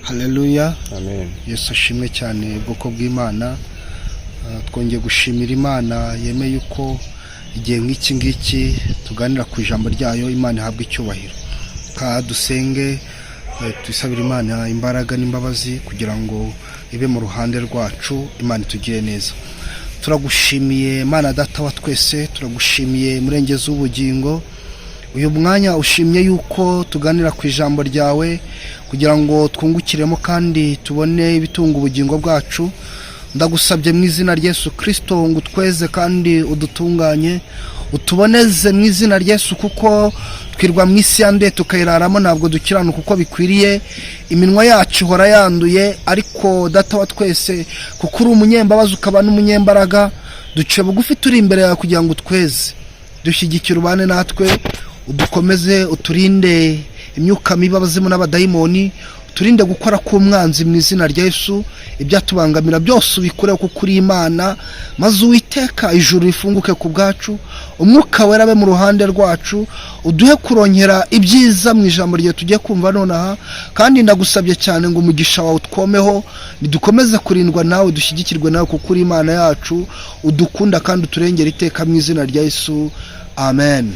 Haleluya. Amen. Yesu ashimwe cyane. Ubwoko bw'Imana, twongeye gushimira Imana yemeye uko igihe nk'iki ngiki tuganira ku ijambo ryayo. Imana ihabwa icyubahiro. Ka dusenge, twisabire Imana imbaraga n'imbabazi kugira ngo ibe mu ruhande rwacu. Imana itugire neza. Turagushimiye Mana Data wa twese, turagushimiye Murengezi w'ubugingo. Uyu mwanya ushimye yuko tuganira ku ijambo ryawe kugira ngo twungukiremo kandi tubone ibitunga ubugingo bwacu. Ndagusabye mu izina rya Yesu Kirisito ngo utweze kandi udutunganye, utuboneze mu izina rya Yesu, kuko twirwa mu isi yanduye tukayiraramo. Ntabwo dukiranuka uko bikwiriye, iminwa yacu ihora yanduye. Ariko Data wa twese, kuko uri umunyembabazi ukaba n'umunyembaraga, duce bugufi turi imbere yawe kugira ngo utweze, dushyigikire, ubane natwe, udukomeze, uturinde imyuka mibi, abazimu n'abadayimoni, uturinde gukora k'umwanzi mu izina rya Yesu. Ibyatubangamira byose ubikureho kuko uri Imana. Maze Uwiteka, ijuru rifunguke ku bwacu, Umwuka Wera abe mu ruhande rwacu, uduhe kurongera ibyiza mu ijambo ryawe tugiye kumva nonaha. Kandi ndagusabye cyane ngo umugisha wawe utwomeho, nidukomeze kurindwa nawe, dushyigikirwe nawe, kuko uri Imana yacu, udukunda kandi uturengera iteka, mu izina rya Yesu, amen.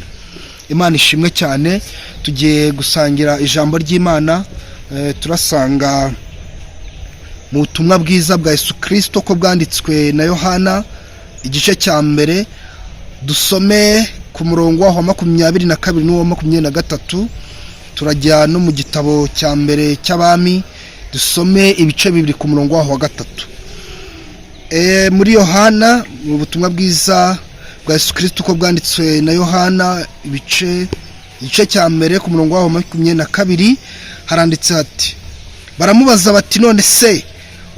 Imana ishimwe cyane. Tugiye gusangira ijambo ry'Imana. Turasanga mu butumwa bwiza bwa Yesu Kirisito ko bwanditswe na Yohana, igice cya mbere, dusome ku murongo waho wa 22 n'uwa 23. Turajya no mu gitabo cya mbere cy'Abami, dusome ibice 2 ku murongo waho wa 3. Muri Yohana, mu butumwa bwiza bwa Yesu Kirisito uko bwanditswe na Yohana, igice cya mbere, ku murongo waho 22, haranditse hati: "Baramubaza bati: 'None se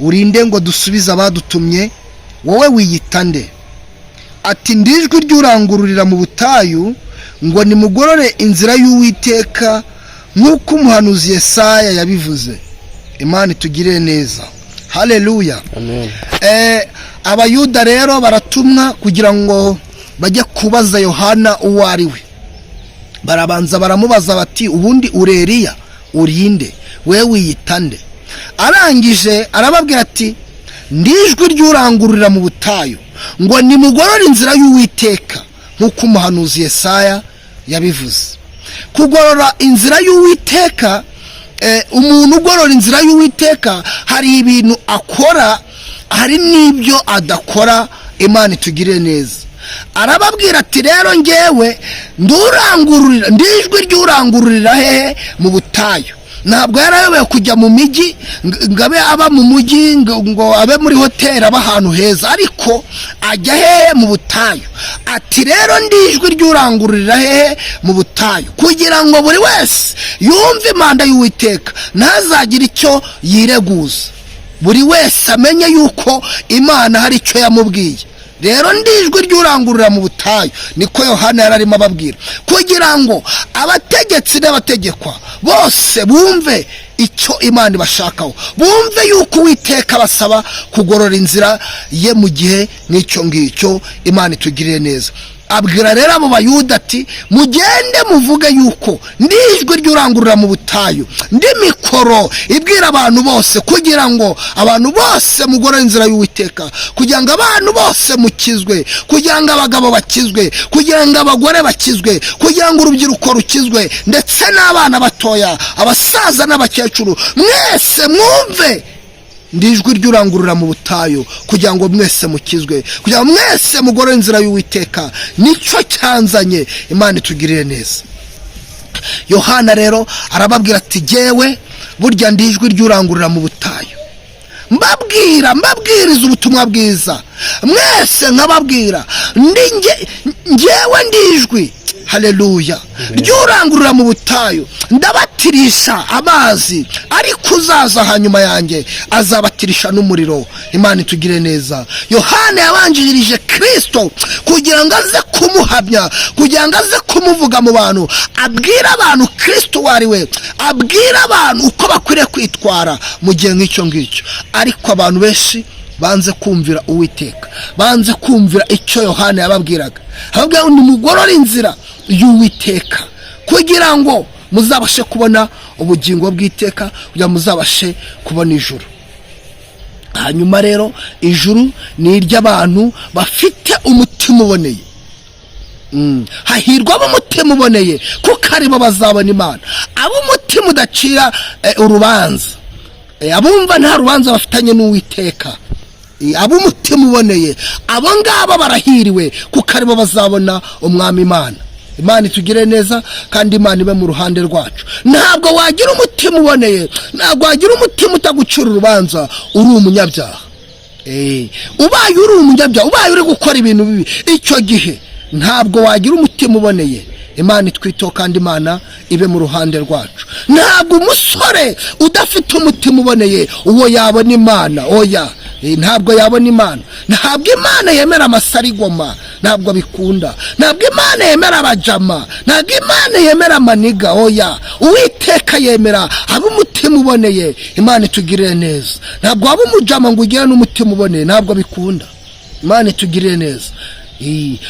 urinde ngo dusubize abadutumye? Wowe wiyita nde?' Ati: 'Ndi ijwi ry'urangururira mu butayu ngo: Nimugorore inzira y'Uwiteka, nk'uko umuhanuzi Yesaya yabivuze.'" Imana itugirire neza. Haleluya. Amen. Abayuda rero baratumwa kugira ngo bajye kubaza Yohana uwo ari we. Barabanza baramubaza bati: "Ubundi uri Eliya? Urinde? We wiyita nde?" Arangije arababwira ati: "Ndi ijwi ry'urangururira mu butayu ngo: Nimugorore inzira y'Uwiteka, nk'uko umuhanuzi Yesaya yabivuze." Kugorora inzira y'Uwiteka, umuntu ugorora inzira y'Uwiteka hari ibintu akora, hari n'ibyo adakora. Imana itugirire neza. Arababwira ati: "Rero ngewe ndurangururira, ndi ijwi ry'urangururira hehe? Mu butayu." Ntabwo yarayobewe kujya mu mijyi ngo abe aba mu mujyi, ngo abe muri hoteli, aba ahantu heza, ariko ajya hehe? Mu butayu. Ati: "Rero ndi ijwi ry'urangururira hehe? Mu butayu, kugira ngo buri wese yumve impanda y'Uwiteka, ntazagire icyo yireguza, buri wese amenye yuko Imana hari icyo yamubwiye. Rero ndi ijwi ry'urangurura mu butayu," niko Yohana yari arimo ababwira, "kugira ngo abategetsi n'abategekwa bose bumve icyo Imana ibashakaho, bumve yuko Uwiteka basaba kugorora inzira ye mu gihe nk'icyo ngicyo." Imana itugirire neza. Abwira rero abo Bayuda ati: "Mugende muvuge yuko ndi ijwi ry'urangurura mu butayu, ndi mikoro ibwira abantu bose, kugira ngo abantu bose mugorore inzira y'Uwiteka, kugira ngo abantu bose mukizwe, kugira ngo abagabo bakizwe, kugira ngo abagore bakizwe, kugira ngo urubyiruko rukizwe, ndetse n'abana batoya, abasaza n'abakecuru, mwese mwumve. Ndi ijwi ry'urangurura mu butayu kugira ngo mwese mukizwe, kugira ngo mwese mugorore inzira y'Uwiteka. Nicyo cyanzanye." Imana itugirire neza. Yohana rero arababwira ati: "Jyewe burya ndi ijwi ry'urangurura mu butayu, mbabwira, mbabwiriza ubutumwa bwiza mwese, nkababwira ndi njyewe ndi ijwi, haleluya, ry'urangurura mu butayu. Ndabatirisha amazi, ariko uzaza hanyuma yanjye azabatirisha n'umuriro." Imana itugire neza. Yohana yabanjirije Kirisito kugira ngo aze kumuhamya, kugira ngo aze kumuvuga mu bantu, abwire abantu Kirisito uwo ari we, abwire abantu uko bakwiriye kwitwara mu gihe nk'icyo ngicyo. Ariko abantu benshi banze kumvira Uwiteka, banze kumvira icyo Yohana yababwiraga. Ababwira ngo: "Nimugorore inzira y'Uwiteka kugira ngo muzabashe kubona ubugingo bw'iteka, kugira ngo muzabashe kubona ijuru. Hanyuma rero ijuru ni iry'abantu bafite umutima uboneye. Hahirwa ab'umutima uboneye, kuko aribo bazabona Imana. Ab'umutima udacira urubanza, abumva nta rubanza bafitanye n'Uwiteka, ab'umutima uboneye, abo ngabo barahiriwe, kuko aribo bazabona Umwami Imana. Imana itugire neza, kandi Imana ibe mu ruhande rwacu. Ntabwo wagira umutima uboneye, ntabwo wagira umutima utagucira urubanza uri umunyabyaha. Ubaye uri umunyabyaha, ubaye uri gukora ibintu bibi, icyo gihe ntabwo wagira umutima uboneye. Imana itwiteho, kandi Imana ibe mu ruhande rwacu. Ntabwo umusore udafite umutima uboneye uwo yabona Imana, oya. Ntabwo yabona Imana. Ntabwo Imana yemera amasarigoma, ntabwo bikunda. Ntabwo Imana yemera abajama, ntabwo Imana yemera amaniga, oya. Uwiteka yemera ab'umutima uboneye. Imana itugirire neza. Ntabwo waba umujama ngo ugire n'umutima uboneye, ntabwo bikunda. Imana itugirire neza.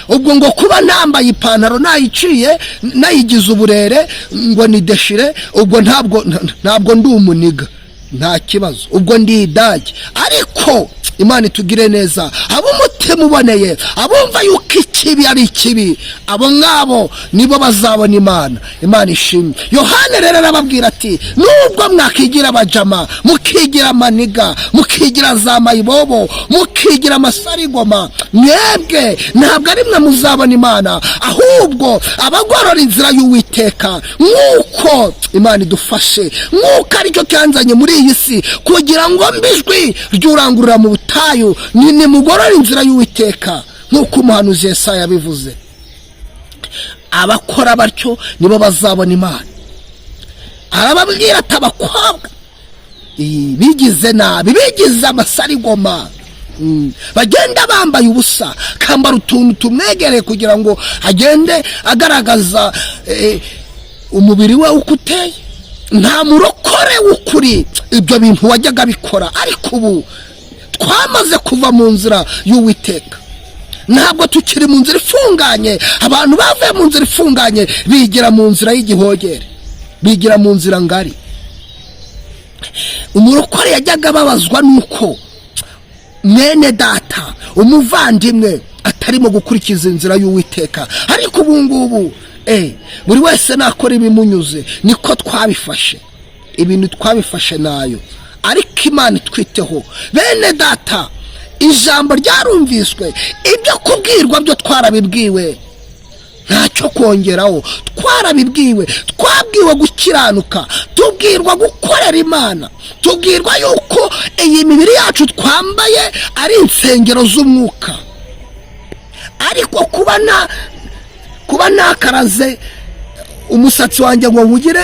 Ubwo ngo kuba nambaye ipantaro nayiciye, nayigize uburere, ngo ni déchiré, ubwo ntabwo ndi umuniga, nta kibazo, ubwo ndi idage. Ariko Imana itugire neza. Ab'umutima uboneye, abumva yuko ikibi ari ikibi, abo ngabo nibo bazabona Imana. Imana ishimwe. Yohana rero arababwira ati: "Nubwo mwakigira abajama, mukigira amaniga, mukigira za mayibobo, mukigira amasarigoma, mwebwe ntabwo ari mwe muzabona Imana, ahubwo abagorora inzira y'Uwiteka." Nk'uko Imana idufashe, nk'uko aricyo cyanzanye muri iyi si, kugira ngo mbe ijwi ry'urangurura mu butayu, ni nimugorore inzira y'Uwiteka, nk'uko umuhanuzi Yesaya yabivuze. Abakora batyo nibo bazabona Imana. Arababwira ati: "Abakobwa bigize nabi, bigize amasarigoma, bagenda bambaye ubusa, kambara utuntu tumwegereye kugira ngo agende agaragaza umubiri we uko uteye, nta murokore w'ukuri ibyo bintu wajyaga bikora. Ariko ubu twamaze kuva mu nzira y'Uwiteka, ntabwo tukiri mu nzira ifunganye. Abantu bavuye mu nzira ifunganye, bigira mu nzira y'igihogere, bigira mu nzira ngari. Umurokore yajyaga ababazwa n'uko mwene data, umuvandimwe, atarimo gukurikiza inzira y'Uwiteka. Ariko ubu ngubu buri wese nakora ibimunyuze, niko twabifashe, ibintu twabifashe nayo. Ariko Imana itwiteho, bene data. Ijambo ryarumviswe, ibyo kubwirwa byo twarabibwiwe, ntacyo kongeraho. Twarabibwiwe, twabwiwe gukiranuka, tubwirwa gukorera Imana, tubwirwa yuko iyi mibiri yacu twambaye ari insengero z'umwuka. Ariko kuba nakaraze umusatsi wanjye ngo wugire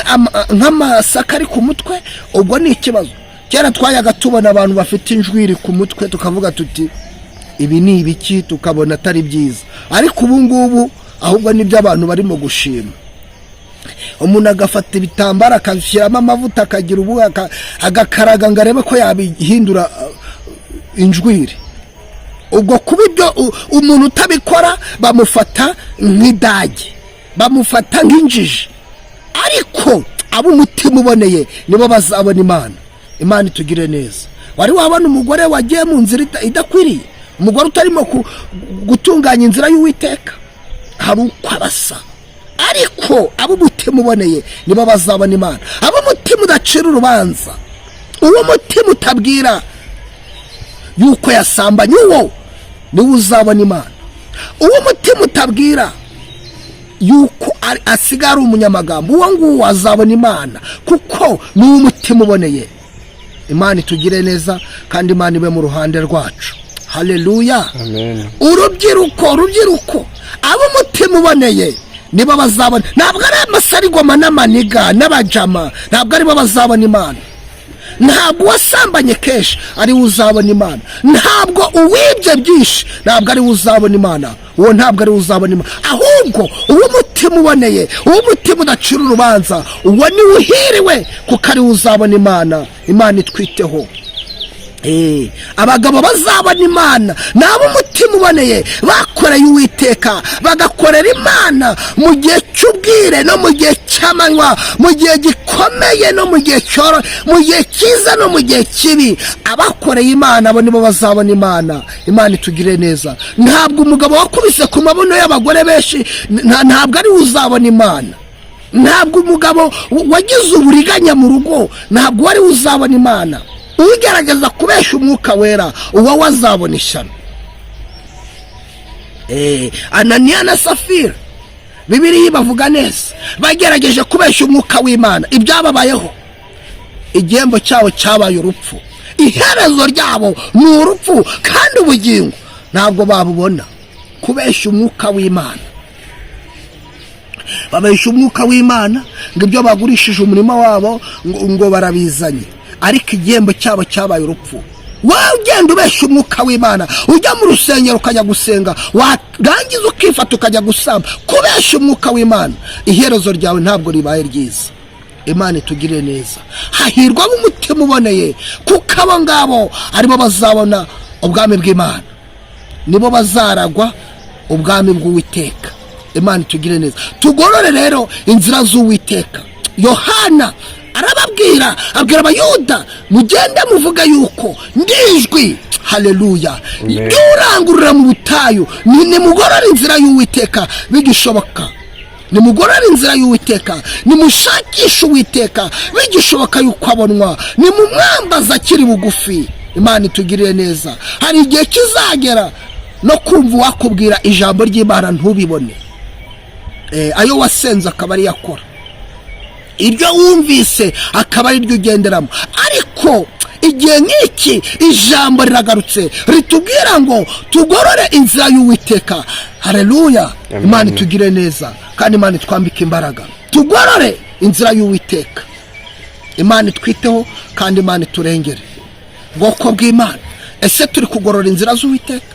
nk'amasaka ari ku mutwe, ubwo ni ikibazo. Kera twayaga tubona abantu bafite injwiri ku mutwe, tukavuga tuti: 'Ibi ni ibiki?' Tukabona atari byiza. Ariko ubu ngubu ahubwo nibyo abantu barimo gushima. Umuntu agafata ibitambaro, akabishyiramo amavuta, akagira ubu agakaraga ngo arebe ko yabihindura injwiri. Ubwo kuba ibyo umuntu utabikora bamufata nk'idage, bamufata nk'injiji. Ariko ab'umutima uboneye nibo bazabona Imana. Imana itugire neza. Wari wabona umugore wagiye mu nzira idakwiriye, umugore utarimo gutunganya inzira y'Uwiteka? Hari uko abasa. Ariko ab'umutima uboneye nibo bazabona Imana. Ab'umutima udacira urubanza, uwo mutima utabwira yuko yasambanye, uwo niwe uzabona Imana. Uwo mutima utabwira yuko asigaye ari umunyamagambo, uwo nguwo azabona Imana, kuko ni uw'umutima uboneye. Imana itugire neza, kandi Imana ibe mu ruhande rwacu. Haleluya! Amen. Urubyiruko, urubyiruko, ab'umutima uboneye nibo bazabona. Ntabwo ari amasarigoma n'amaniga n'abajama, ntabwo aribo bazabona Imana. Ntabwo uwasambanye kenshi ariwe uzabona Imana. Ntabwo uwibye byinshi, ntabwo ariwe uzabona Imana. Uwo ntabwo ariwe uzabona Imana. Ahubwo uw'umutima uboneye, uw'umutima udacira urubanza, uwo niwe uhiriwe, kuko ariwe uzabona Imana. Imana itwiteho. Abagabo bazabona Imana ni ab'umutima uboneye, bakoreye Uwiteka, bagakorera Imana mu gihe cy'ubwire no mu gihe cy'amanywa, mu gihe gikomeye no mu gihe cyoro, mu gihe cyiza no mu gihe kibi. Abakoreye Imana, abo nibo bazabona Imana. Imana itugire neza. Ntabwo umugabo wakubise ku mabuno y'abagore benshi, ntabwo ari we uzabona Imana. Ntabwo umugabo wagize uburiganya mu rugo, ntabwo wari uzabona Imana. Ugerageza kubesha Umwuka Wera, uwo wazabona ishyano. Ananiya na Safira, Bibiliya bavuga neza, bagerageje kubesha Umwuka w'Imana. Ibyababayeho, igihembo cyabo cyabaye urupfu. Iherezo ryabo ni urupfu, kandi ubugingo ntabwo babubona. Kubesha Umwuka w'Imana, babesha Umwuka w'Imana ngo ibyo bagurishije umurima wabo ngo barabizanye, ariko igihembo cyabo cyabaye urupfu. Wowe ugenda ubesha Umwuka w'Imana, ujya mu rusengero ukajya gusenga, warangiza ukifata ukajya gusamba, kubesha Umwuka w'Imana, iherezo ryawe ntabwo ribaye ryiza. Imana itugirire neza. Hahirwa ab'umutima uboneye, kuko abo ngabo aribo bazabona ubwami bw'Imana, nibo bazaragwa ubwami bw'Uwiteka. Imana itugire neza. Tugorore rero inzira z'Uwiteka. Yohana arababwira, abwira Abayuda: "Mugende muvuga yuko ndijwi, haleluya, ry'urangurura mu butayu, ni nimugorore inzira y'Uwiteka bigishoboka, nimugorore inzira y'Uwiteka, nimushakishe Uwiteka bigishoboka yuko abonwa, nimumwambaza akiri bugufi." Imana itugirire neza. Hari igihe kizagera no kumva uwakubwira ijambo ry'Imana ntubibone. Ayo wasenze akaba ariyo akora, iryo wumvise akaba ari ryo ugenderamo. Ariko igihe nk'iki ijambo riragarutse ritubwira ngo tugorore inzira y'Uwiteka. Hareruya! Imana itugire neza kandi Imana itwambike imbaraga. Tugorore inzira y'Uwiteka. Imana itwiteho kandi Imana iturengere. Bwoko bw'Imana, ese turi kugorora inzira z'Uwiteka?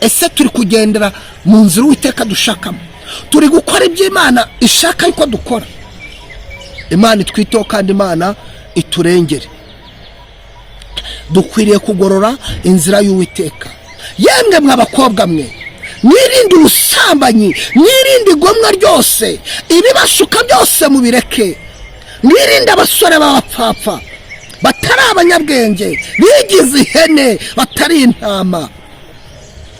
Ese turi kugendera mu nzira Uwiteka dushakamo? Turi gukora ibyo Imana ishaka yuko dukora? Imana itwiteho kandi Imana iturengere. Dukwiriye kugorora inzira y'Uwiteka. Yemwe mwa bakobwa mwe, mwirinde ubusambanyi, mwirinde igomwa ryose, ibibashuka byose mubireke. Mwirinde abasore b'abapfapfa batari abanyabwenge, bigize ihene batari intama.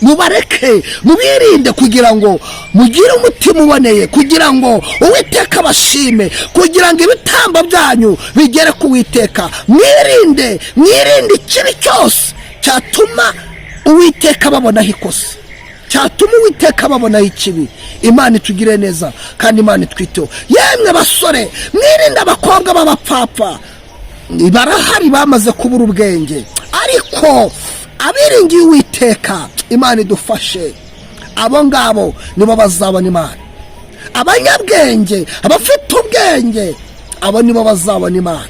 Mubareke, mubirinde, kugira ngo mugire umutima uboneye, kugira ngo Uwiteka abashime, kugira ngo ibitambo byanyu bigere ku Witeka. Mwirinde, mwirinde ikibi cyose cyatuma Uwiteka babonaho ikosa, cyatuma Uwiteka babonaho ikibi. Imana itugire neza kandi Imana itwiteho. Yemwe basore, mwirinde abakobwa b'abapfapfa, barahari bamaze kubura ubwenge. Ariko abiringiye Uwiteka, Imana idufashe, abo ngabo nibo bazabona Imana. Abanyabwenge, abafite ubwenge, abo nibo bazabona Imana.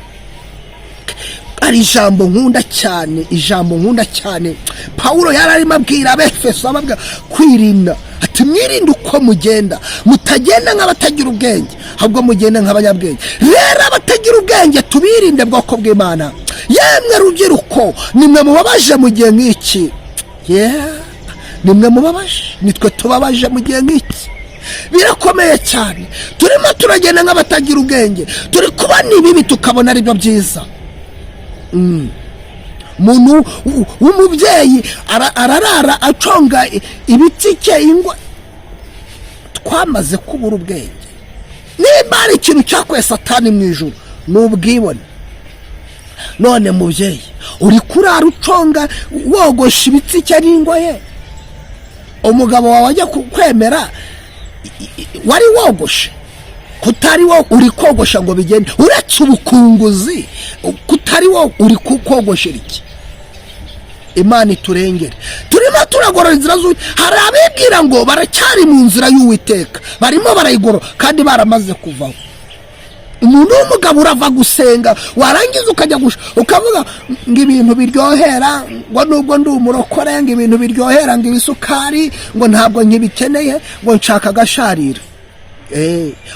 Ari ijambo nkunda cyane, ijambo nkunda cyane Pawulo yari arimo abwira Abefeso, ababwira kwirinda, ati: "Mwirinde uko mugenda, mutagenda nk'abatagira ubwenge, ahubwo mugende nk'abanyabwenge." Rero abatagira ubwenge tubirinde, bwoko bw'Imana. Yemwe rubyiruko, nimwe mubabaje mu gihe nk'iki. Yeah, nimwe mubabaje, nitwe tubabaje mu gihe nk'iki. Birakomeye cyane. Turimo turagenda nk'abatagira ubwenge, turi kubona ibibi tukabona aribyo byiza. Umuntu w'umubyeyi ararara aconga ibitsike ingwa. Twamaze kubura ubwenge. Niba hari ikintu cyakuye Satani mu ijuru, ni ubwibone. None mubyeyi, uri kurara uconga, wogosha ibitsike n'ingwa ye, umugabo wawe ajya kwemera wari wogoshe, kutari wo uri kogosha ngo bigende? Uretse ubukunguzi, kutari wo uri kogoshera iki? Imana iturengere. Turimo turagorora inzira z'Uwiteka. Hari abibwira ngo baracyari mu nzira y'Uwiteka, barimo barayigorora kandi baramaze kuvaho. Umuntu w'umugabo urava gusenga, warangiza ukajya ukavuga ngo ibintu biryohera, ngo nubwo ndi umurokore, ngo ibintu biryohera, ngo ibisukari, ngo ntabwo nkibikeneye, ngo nshaka agasharira.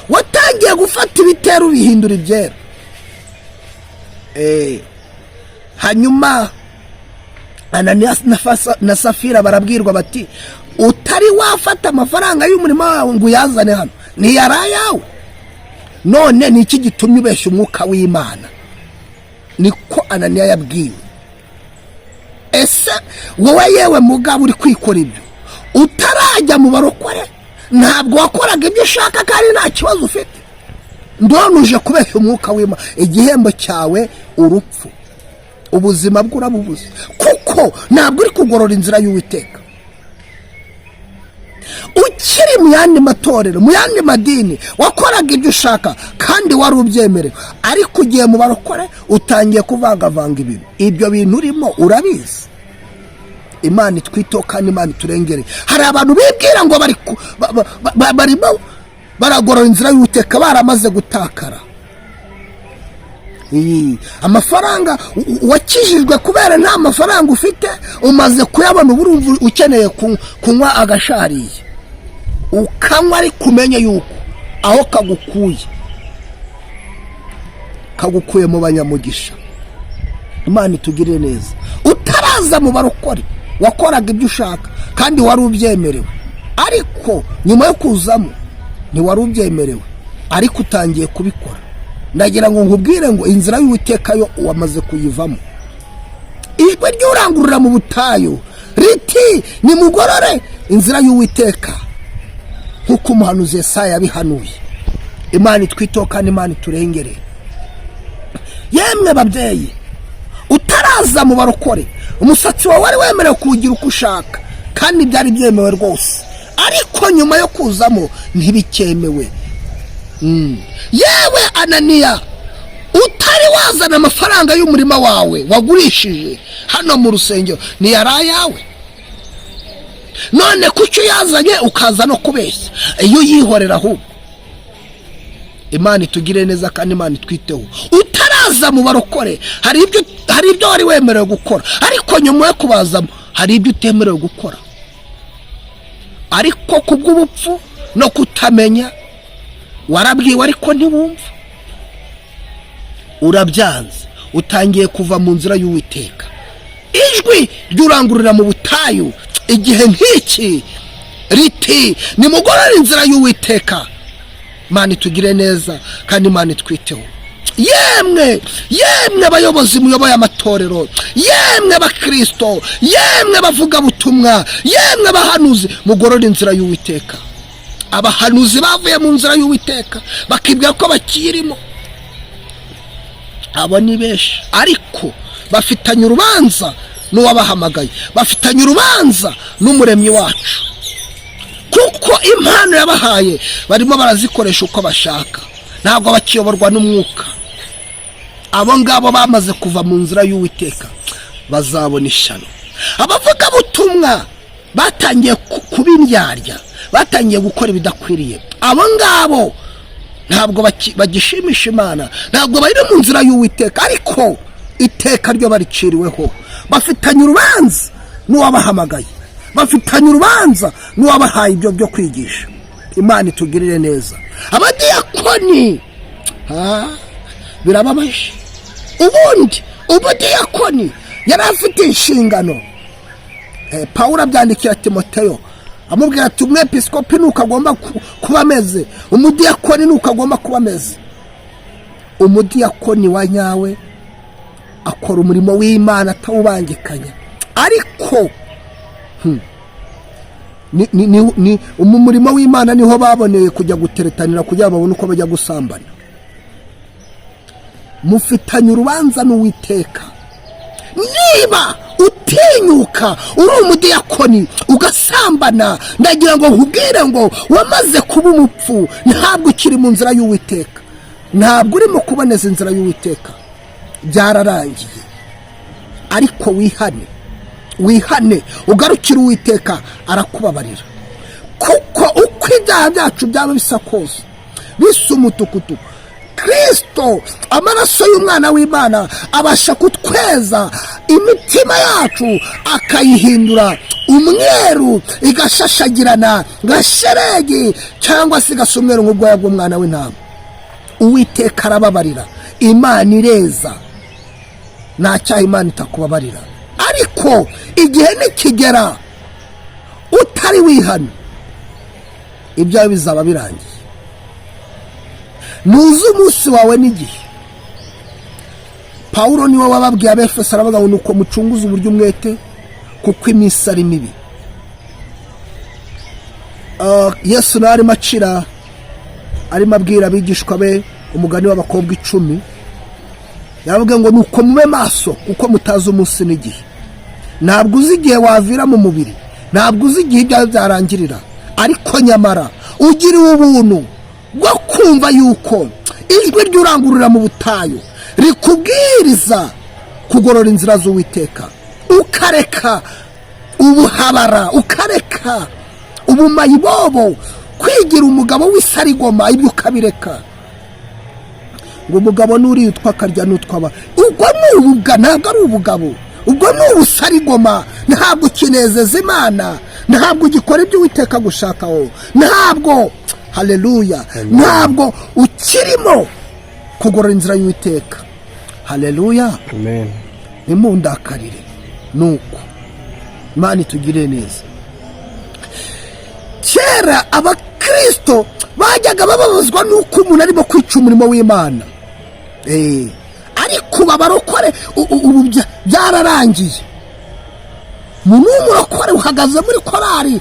Watangiye gufata ibitero ubihindura ibyera. Hanyuma Ananiya na Safira barabwirwa bati: "Utari wafata amafaranga y'umurimo wawe ngo uyazane hano, ntiyari ayawe? None ni iki gitumye ubeshya Umwuka w'Imana?" Niko Ananiya yabwiwe. Ese wowe, yewe mugabo uri kwikora ibyo, utarajya mu barokore ntabwo wakoraga ibyo ushaka kandi nta kibazo ufite? Ndabona uje kubeshya Umwuka w'Imana. Igihembo cyawe urupfu, ubuzima bwe urabubuze, kuko ntabwo uri kugorora inzira y'Uwiteka. Ukiri mu yandi matorero, mu yandi madini, wakoraga ibyo ushaka kandi wari ubyemerewe, ariko ugiye mu barokore utangiye kuvangavanga ibintu. Ibyo bintu urimo urabizi. Imana itwiteho kandi Imana iturengere. Hari abantu bibwira ngo barimo baragorora inzira y'Uwiteka, baramaze gutakara. Iyi, amafaranga wakijijwe kubera nta mafaranga ufite, umaze kuyabona, uba urumva ukeneye kunywa agashariye, ukanywa, ariko umenye yuko aho kagukuye, kagukuye mu banyamugisha. Imana itugirire neza. Utaraza mu barokore wakoraga ibyo ushaka kandi wari ubyemerewe, ariko nyuma yo kuzamo ntiwari ubyemerewe, ariko utangiye kubikora. Ndagira ngo nkubwire ngo inzira y'Uwiteka yo wamaze kuyivamo. Ijwi ry'urangurura mu butayu riti: "Nimugorore inzira y'Uwiteka," nk'uko umuhanuzi Yesaya yabihanuye. Imana itwiteho kandi Imana iturengere. Yemwe babyeyi, utaraza mu barokore umusatsi wawe wari wemerewe kuwugira uko ushaka kandi byari byemewe rwose, ariko nyuma yo kuzamo ntibikemewe. Yewe Ananiya, utari wazana amafaranga y'umurima wawe wagurishije hano mu rusengero, ntiyari ayawe? None kuki uyazanye ukaza no kubeshya? Iyo uyihorera ahubwo. Imana itugire neza kandi Imana itwiteho. Utaraza mu barokore hari ibyo wari wemerewe gukora, ariko nyuma yo kubazamo hari ibyo utemerewe gukora. Ariko kubw'ubupfu no kutamenya, warabwiwe ariko ntiwumva, urabyanze, utangiye kuva mu nzira y'Uwiteka. Ijwi ry'urangururira mu butayu igihe nk'iki riti: "Nimugorore inzira y'Uwiteka." Imana itugire neza kandi Imana itwiteho. Yemwe, yemwe abayobozi muyoboye amatorero, yemwe abakirisito, yemwe abavugabutumwa, yemwe abahanuzi, mugorore inzira y'Uwiteka. Abahanuzi bavuye mu nzira y'Uwiteka bakibwira ko bakirimo, abo ni benshi, ariko bafitanye urubanza n'uwabahamagaye, bafitanye urubanza n'Umuremyi wacu, kuko impano yabahaye barimo barazikoresha uko bashaka, ntabwo bakiyoborwa n'Umwuka. Abo ngabo bamaze kuva mu nzira y'Uwiteka bazabona ishyano. Abavugabutumwa batangiye kuba indyarya, batangiye gukora ibidakwiriye, abo ngabo ntabwo bagishimisha Imana, ntabwo bari mu nzira y'Uwiteka, ariko iteka ryo bariciriweho. Bafitanye urubanza n'uwabahamagaye, bafitanye urubanza n'uwabahaye ibyo byo kwigisha. Imana itugirire neza. Abadiyakoni, birababaje. Ubundi umudiyakoni yari afite inshingano. Pawulo abyandikira Timoteyo, amubwira ati: "Umwepisikopi nuko agomba kuba ameze, umudiyakoni nuko agomba kuba ameze." Umudiyakoni wa nyawe akora umurimo w'Imana atawubangikanya, ariko ni mu murimo w'Imana niho baboneye kujya guteretanira kugira ngo babone uko bajya gusambana. Mufitanye urubanza n'Uwiteka. Niba utinyuka uri umudiyakoni ugasambana, ndagira ngo nkubwire ngo wamaze kuba umupfu, ntabwo ukiri mu nzira y'Uwiteka, ntabwo urimo kuboneza inzira y'Uwiteka, byararangiye. Ariko wihane, wihane, ugarukire Uwiteka, arakubabarira, kuko uko ibyaha byacu byaba bisa kose, bisa umutukutuku, Kirisito, amaraso y'umwana w'Imana abasha kutweza, imitima yacu akayihindura umweru, igashashagirana nka sheregi, cyangwa se igasa umweru nk'ubwoya bw'umwana w'intama. Uwiteka arababarira, Imana ireza, nta cyaha Imana itakubabarira. Ariko igihe nikigera utari wihana, ibyawe bizaba birangiye. Ntuzi umunsi wawe n'igihe. Pawulo niwe wababwiye Abefeso, aravuga ngo: "Nuko mucunguze uburyo umwete, kuko iminsi ari mibi." Yesu nawe arimo acira, arimo abwira abigishwa be umugani w'abakobwa 10. Yaravuga ngo: "Nuko mube maso, kuko mutazi umunsi n'igihe." Ntabwo uzi igihe wavira mu mubiri, ntabwo uzi igihe ibyawe byarangirira. Ariko nyamara ugiriwe ubuntu bwo kumva yuko ijwi ry'urangurura mu butayu rikubwiriza kugorora inzira z'Uwiteka, ukareka ubuhabara, ukareka ubumayibobo, kwigira umugabo w'isarigoma, ibyo ukabireka. Ngo umugabo n'uriya utwa akarya n'utwaba, ubwo ni ububwa, ntabwo ari ubugabo, ubwo ni ubusarigoma. Ntabwo ukinezeza Imana, ntabwo ugikora ibyo Uwiteka agushakaho, ntabwo, haleluya, ntabwo ukirimo kugorora inzira y'Uwiteka. Haleluya. Amen. Ntimundakarire, nuko Imana itugirire neza. Kera abakirisito bajyaga bababazwa n'uko umuntu arimo kwica umurimo w'Imana. Ariko ubu abarokore ubu byararangiye. Umuntu w'umurokore uhagaze muri korari,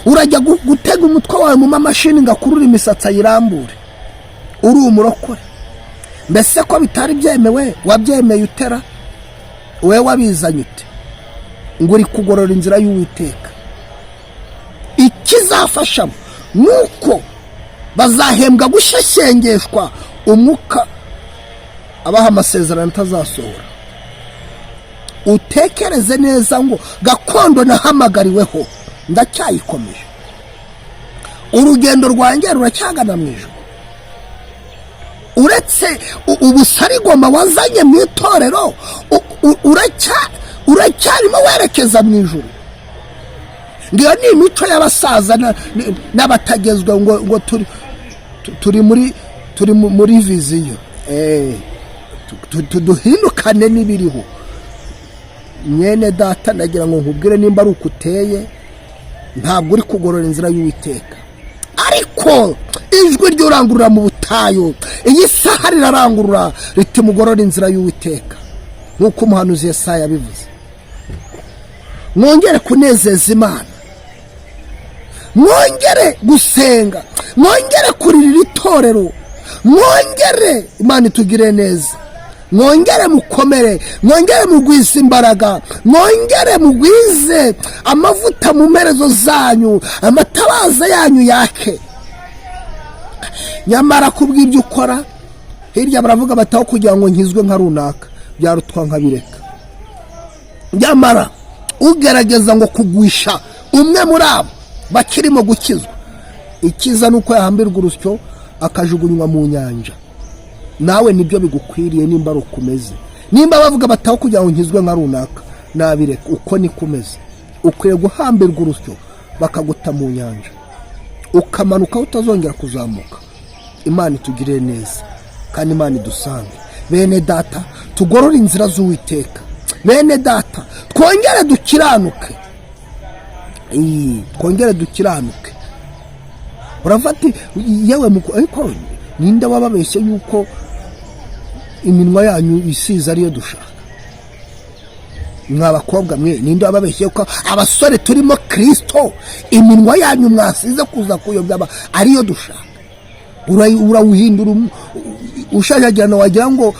urajya gutega umutwe wawe mu mamashini ngo akurure imisatsi ayirambure, uri umurokore. Mbese ko bitari byemewe, wabyemeye utera? Wowe wabizanye ute ngo uri kugorora inzira y'Uwiteka? Ikizafashamo ni uko bazahembwa gushyashyengeshwa umwuka abaha amasezerano atazasohora. Utekereze neza ngo: "Gakondo nahamagariweho ndacyayikomeje? Urugendo rwanjye ruracyagana mu ijoro?" Uretse ubusarigoma wazanye mu itorero, uracyarimo werekeza mu ijoro? Ngiyo ni imico y'abasaza n'abatagezweho, ngo turi muri vision. Duhindukane n'ibiriho. Mwene data, ndagira ngo nkubwire, nimba ari uko uteye, ntabwo uri kugorora inzira y'Uwiteka. Ariko ijwi ry'urangurura mu butayu iyi saha rirarangurura riti: "Mugorore inzira y'Uwiteka," nk'uko umuhanuzi Yesaya yabivuze. Mwongere kunezeza Imana, mwongere gusenga, mwongere kuririra itorero, mwongere, Imana itugire neza, mwongere mukomere, mwongere mugwize imbaraga, mwongere mugwize amavuta mu mperezo zanyu, amatabaza yanyu yake. Nyamara kubw'ibyo ukora hirya, baravuga bataho kugira ngo nkizwe nka runaka, byarutwa nkabireka. Nyamara ugerageza ngo kugwisha umwe muri abo bakirimo gukizwa, ikiza ni uko yahambirwa urusyo akajugunywa mu nyanja. Nawe nibyo bigukwiriye nimba ari uko umeze. Nimba bavuga bataho kugira ngo nkizwe nka runaka nabireka, uko niko umeze, ukwiye guhambirwa urusyo bakaguta mu nyanja, ukamanuka utazongera kuzamuka. Imana itugirire neza kandi Imana idusange. Bene data, tugorore inzira z'Uwiteka. Bene data, twongere dukiranuke. Twongere dukiranuke. Urafata yewe, ariko ninde wababeshye yuko iminwa yanyu isize ariyo dushaka? Mwa bakobwa mwe, ninde wababeshye ko abasore turimo Kirisito, iminwa yanyu mwasize kuza kuyobya ariyo dushaka? Urawuhindura ushashagirana, wagira ngo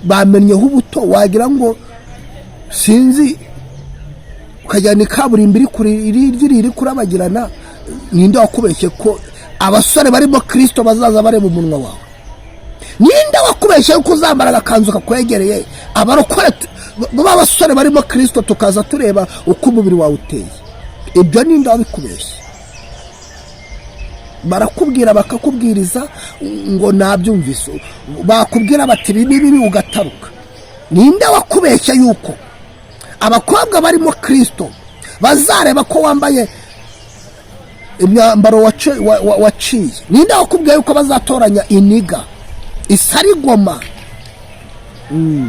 bamennyeho ubuto, wagira ngo sinzi, ukajyana ikaburimbo iri kuri iri kurabagirana. Ninde wakubeshye ko abasore barimo Kirisito bazaza bareba umunwa wawe? Ninde wakubeshye ko uzambara agakanzu kakwegereye, abarokore b'abasore barimo Kirisito tukaza tureba uko umubiri wawe uteye? Ibyo ninde wabikubeshye? Barakubwira, bakakubwiriza ngo nabyumvise, bakubwira bati: "Ibi ni bibi," ugataruka. Ninde wakubeshya yuko abakobwa barimo Kirisito bazareba ko wambaye imyambaro waciye? Ninde wakubwiye yuko bazatoranya iniga isarigoma?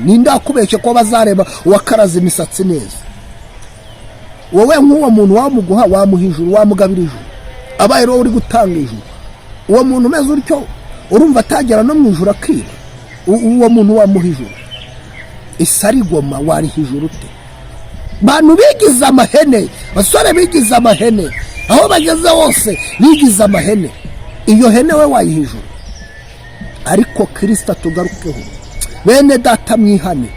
Ninde wakubeshye ko bazareba uwakaraze imisatsi neza? Wowe nk'uwo muntu wamuguha, wamuha ijuru, wamugabira ijuru? Abaye rero uri gutanga ijuru, uwo muntu umeze utyo urumva atagera no mu ijuru akiba? Uwo muntu wamuha ijuru? Isarigoma wariha ijuru ute? Bantu bigize amahene, basore bigize amahene, aho bageze hose bigize amahene. Iyo hene we wayiha ijuru? Ariko Kirisita tugarukeho, bene data, mwihane.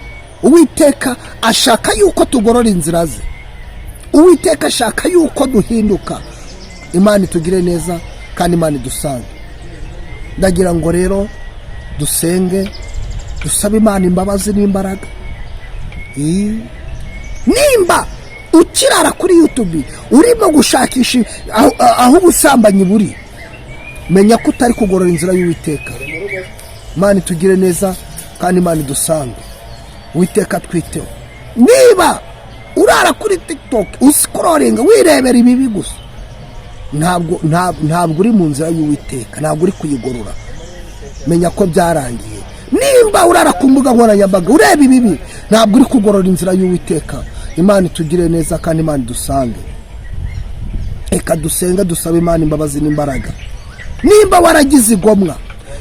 Uwiteka ashaka yuko tugorora inzira ze. Uwiteka ashaka yuko duhinduka. Imana itugire neza kandi Imana idusange. Ndagira ngo rero dusenge, dusabe Imana imbabazi n'imbaraga. Nimba ukirara kuri YouTube urimo gushakisha aho ubusambanyi buri, menya ko utari kugorora inzira y'Uwiteka. Imana itugire neza kandi Imana idusange. Uwiteka twiteho. Niba urara kuri TikTok uscrollinga, wirebera ibibi gusa, ntabwo uri mu nzira y'Uwiteka, ntabwo uri kuyigorora. Menya ko byarangiye. Nimba urara ku mbuga nkoranyambaga ureba ibibi, ntabwo uri kugorora inzira y'Uwiteka. Imana itugire neza kandi Imana idusange. Reka dusenge, dusabe Imana imbabazi n'imbaraga. Nimba waragize igomwa,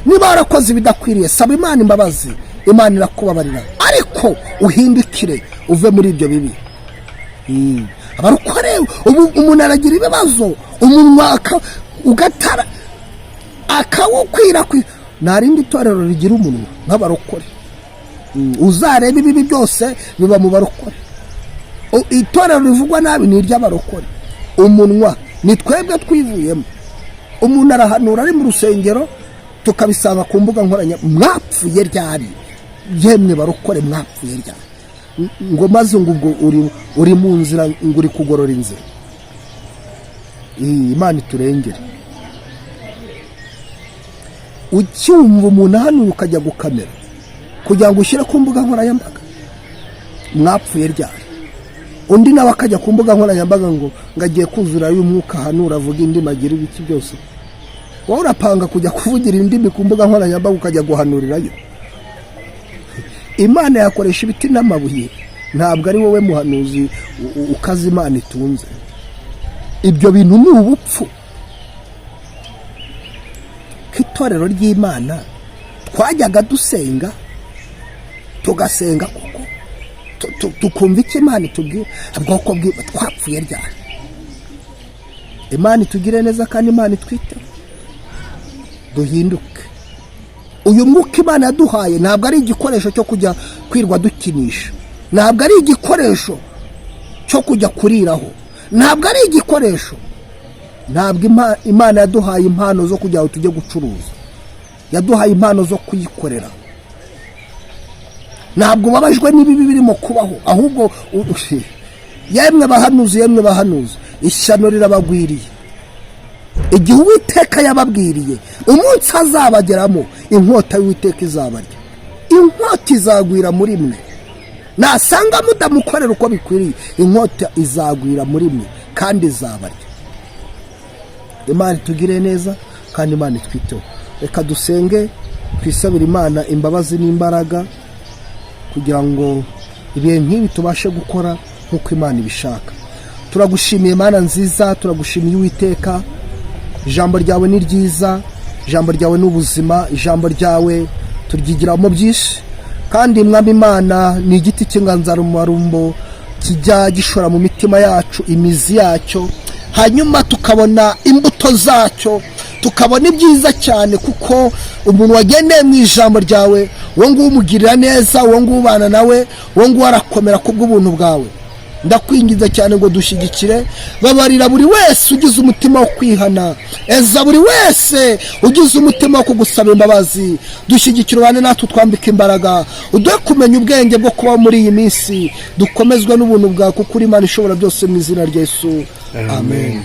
niba warakoze ibidakwiriye, saba Imana imbabazi, Imana irakubabarira, ariko uhindukire uve muri ibyo bibi. Abarokore ubu umuntu aragira ibibazo, umunwa ugatara akawukwirakwira. Nta rindi torero rigira umunwa nk'abarokore. Uzarebe ibibi byose biba mu barokore. Itorero rivugwa nabi ni iry'abarokore. Umunwa ni twebwe twivuyemo. Umuntu arahanura ari mu rusengero, tukabisanga ku mbuga nkoranyambaga. Mwapfuye ryari yemwe barokore? Mwapfuye ryari? Ngo maze ngo ubwo uri mu nzira, ngo uri kugorora inzira. Iyi, Imana iturengere. Ucyumva umuntu ahanuye, ukajya gukamera kugira ngo ushyire ku mbuga nkoranyambaga. Mwapfuye ryari? Undi nawe akajya ku mbuga nkoranyambaga ngo agiye kuzura y'umwuka, ahanura, avuga indimi, agira ibiki byose. Wowe urapanga kujya kuvugira indimi ku mbuga nkoranyambaga, ukajya guhanurirayo. Imana yakoresha ibiti n'amabuye, ntabwo ari wowe muhanuzi ukaza Imana itunze. Ibyo bintu ni ubupfu. Ko itorero ry'Imana twajyaga dusenga, tugasenga kuko tukumva icyo Imana itubwira, ubwoko twapfuye ryari? Imana itugire neza kandi Imana itwiteho, duhinduke. Uyu mwuka Imana yaduhaye ntabwo ari igikoresho cyo kujya kwirwa dukinisha, ntabwo ari igikoresho cyo kujya kuriraho, ntabwo ari igikoresho. Ntabwo Imana yaduhaye impano zo kugira ngo tujye gucuruza, yaduhaye impano zo kuyikorera. Ntabwo ubabajwe n'ibibi birimo kubaho, ahubwo yemwe bahanuzi, yemwe bahanuzi, ishyano rirabagwiriye. Igihe Uwiteka yababwiriye, umunsi azabageramo, inkota y'Uwiteka izabarya, inkota izagwira muri mwe. Nasanga mudamukorera uko bikwiriye, inkota izagwira muri mwe kandi izabarya. Imana itugire neza kandi Imana itwiteho. Reka dusenge, twisabire Imana imbabazi n'imbaraga kugira ngo ibihe nk'ibi tubashe gukora nk'uko Imana ibishaka. Turagushimiye Mana nziza, turagushimiye Uwiteka. Ijambo ryawe ni ryiza, ijambo ryawe ni ubuzima, ijambo ryawe turyigiramo byinshi. Kandi Mwami Imana, ni igiti cy'inganzamarumbo kijya gishora mu mitima yacu imizi yacyo, hanyuma tukabona imbuto zacyo, tukabona ibyiza cyane, kuko umuntu wagendeye mu ijambo ryawe, uwo nguwo umugirira neza, uwo nguwo ubana nawe, uwo nguwo arakomera kubw'ubuntu bwawe. Ndakwinginze cyane ngo dushyigikire. Babarira buri wese ugize umutima wo kwihana, eza buri wese ugize umutima wo kugusaba imbabazi. Dushyigikire, ubane natwe, utwambike imbaraga, uduhe kumenya ubwenge bwo kubaho muri iyi minsi, dukomezwe n'ubuntu bwawe, kuko uri Imana ishobora byose. Mu izina rya Yesu, amen.